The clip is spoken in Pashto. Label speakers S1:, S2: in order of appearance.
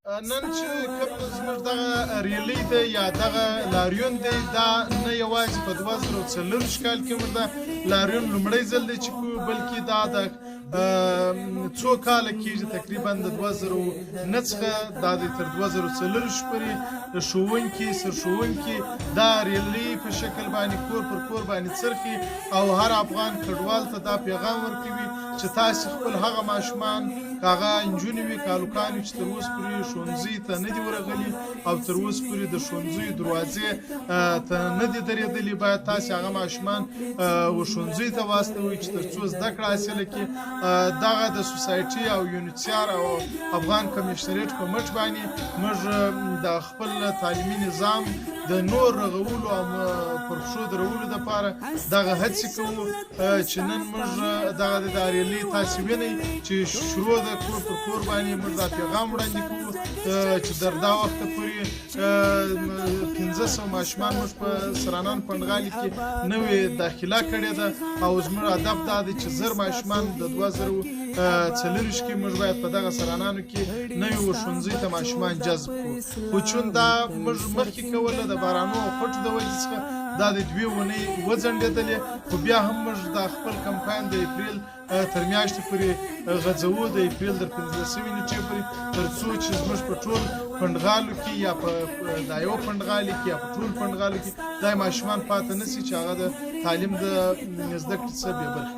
S1: نن چې کوم زموږ دغه ریلی دی یا دغه لاریون دی، دا نه یوازې په 2024 کال کې موږ دا لاریون لومړی ځل دی چې کوو، بلکې دا د څو کاله کېږي، تقریبا د 2009 څخه دا د تر 2024 پورې د ښوونکي، سرښوونکي دا ریلی په شکل باندې کور پر کور باندې څرخي او هر افغان کډوال ته دا پیغام ورکوي چې تاسې خپل هغه ماشومان، که هغه نجونې وي که هلکان وي، چې تر اوسه پورې ښوونځي ته نه دي ورغلي او تر اوسه پورې د ښوونځیو دروازې ته نه دي درېدلي، باید تاسې هغه ماشومان و ښوونځیو ته واستوئ چې تر څو زده کړه حاصله کړي. دغه د سوسایټي او یونیسیار او افغان کمشنریټ په مټ باندې موږ د خپل تعلیمي نظام د نور رغولو او پر پښو درولو لپاره دغه هڅې کوو چې نن موږ دغه د ریلي تاسې وینئ چې شروع د کور پر کور باندې موږ دا پیغام وړاندې کوو چې در دا وخته پورې 500 ماشومان موږ په سرانان پنډغالي کې نوې داخله کړې ده او زموږ هدف دا دی چې 1000 ماشومان د 2024 کې موږ باید په دغه سرانانو کې نوي ښوونځي ته ماشومان جذب کړو. خو چون دا موږ مخکې کوله، د بارانو او خټو د وجې څخه دا د 2 اونۍ وځنډېدلې، خو بیا هم موږ دا خپل کمپاین د اپریل تر میاشتې پورې غځوو، د اپریل تر 15 نېټې پورې، تر څو چې زموږ په ټول پنډغالو کې یا په دا یو پنډغالي کې یا په ټول پنډغالو کې دا ماشومان پاتې نه سي چې هغه د تعلیم د زده کړې څخه بې برخې.